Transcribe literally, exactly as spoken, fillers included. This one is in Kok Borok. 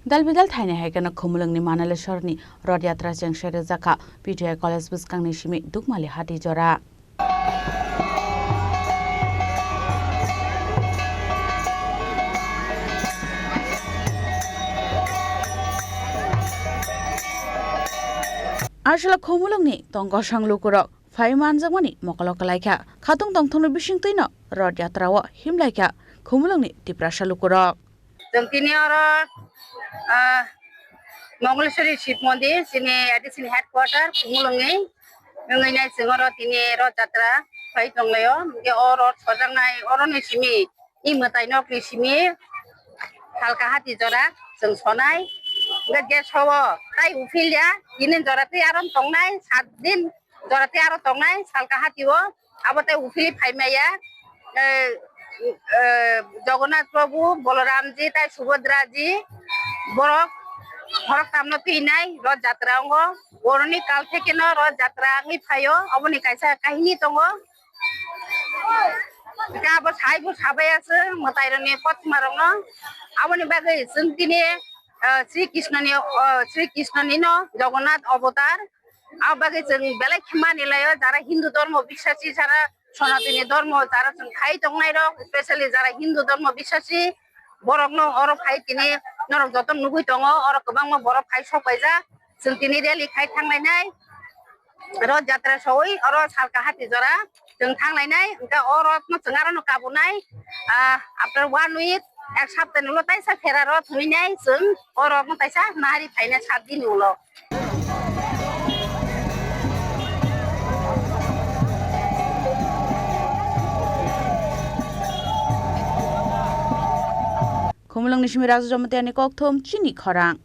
Dalbidal thaini hai kheno Khumulwngni Manaleshwarni Rod Yatra chengse rwjakha P T I College bwskangni simi Dukmali hati jora. Aswla Khumulwngni tongkosong lukurok phai manjakmani mokolo kwlaikha. Khatung tongthokni bisingtwino Rod Yatra o himlaikha Khumulwngni Tiprasa lukurok. Chwng tini oro, ah, Mongleshwari Shiv Mondir, chini A D C ni headquarter, Khumulwngni. Wngwi nai chwng oro tini Rod Jatra khlai tonglaio. Hwnkhe o rod sojaknai, oroni simi, i mwtai nokni simi, Salka hati jora chwng sonai. Hwnkhe je sobo tai uphilya, tini jora tei aro tongnai, sat din jora tei aro tongnai, Salka hati o. Abo tei uphili phaimaya, eh, eh, Jagannath Prabhu, Balaramji, tai Subhadraji, borok, borok tamno thinai Rod Jatra ongo. Boroni kal thekeno Rod Jatra wngwi phaio, oboni kaisa kahini tongo. Hwnkhe abo saibo sabai aswk mwtairokni kothoma rokno. Aboni bagwi chwng tini, eh, Sri Krishnoni, eh, Sri Krishnoni no Jagannath Avatar. Abo bagwi chwng belai khe mani laio, jara Hindu dhormo biswasi, jara Sanatani dhormo, jara chwng khai tongnai rok, specially jara Hindu dhormo biswasi, borok no oro phai tini norok joto nugwi tongo, oro kwbangma borok phai sok paijak, chwng tini rally khai thanglainai, Rod Jatra soi oro Salka hati jora chwng thanglainai, hwnkhe o rod no chwng aro no kabunai, ah, after one week, ek sapta ni ulo taisa phera rod hwnwi nai chwng o rod no taisa nahari phainai sat din ni ulo. Khumulwngni simi Raju Jamatia ni kokthum chini khorang.